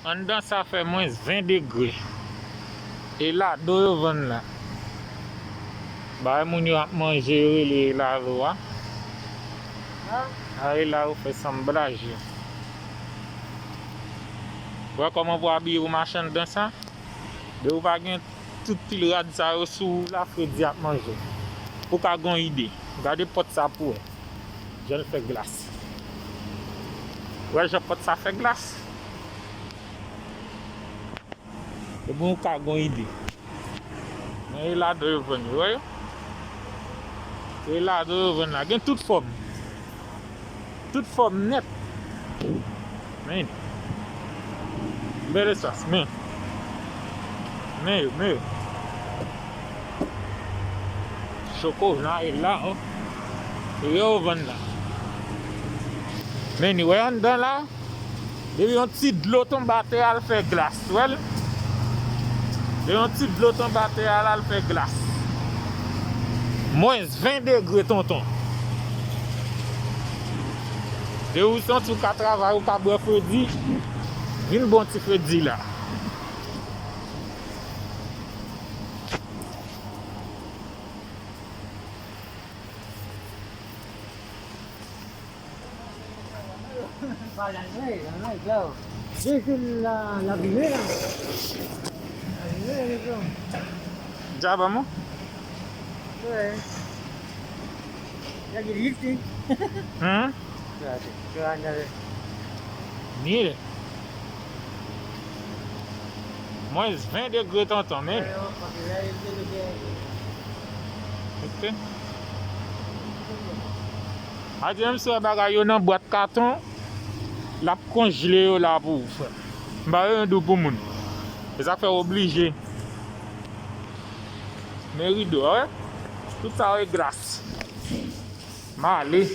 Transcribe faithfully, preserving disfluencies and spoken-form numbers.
Anndan sa fè mwens ven degre. E lado yo vann la. Bagay moun yo ap manje yo rele lado a. A e la yo fè sanblaj yo. Wè kòman pou abiye pou mache anndan sa? Depi w pa gen tout pil rad sa yo sou ou la, fredi ap manje w. Pou w ka gon ide, gade pòt sa pou wè. Jan l fè glas. Wè jan pòt sa fè glas? Ebyen ou ka gon ide. Men e lado yo vann yo, wè yo? E lado yo vann la. Gen tout fòm. Tout fòm nèt. Men. Bèl espas, men. Men yo, men yo. Choko, nan e la, o. E yo vann la. Men ni wè anndan la. Depi yon ti dlo tonbe atè a, l fè glas, wè l? Depi yon ti dlo tonbe atè a, la, l fè glas. Mwens ven degre, tonton. Depi w santi w ka travay, ou ka bwè fredi, vin bon ti fredi la. Dja ba mwen? Hmm? Mil. Mwens ven degre tonton, men. Ok. A di menm si w wè bagay yo nan bwat katon, l ap konjle yo la pou ou, frè m. M pa bezwen di w pou moun. E sa k fè w oblije. Men rido a, wè. Tout sa yo e glas. M ale.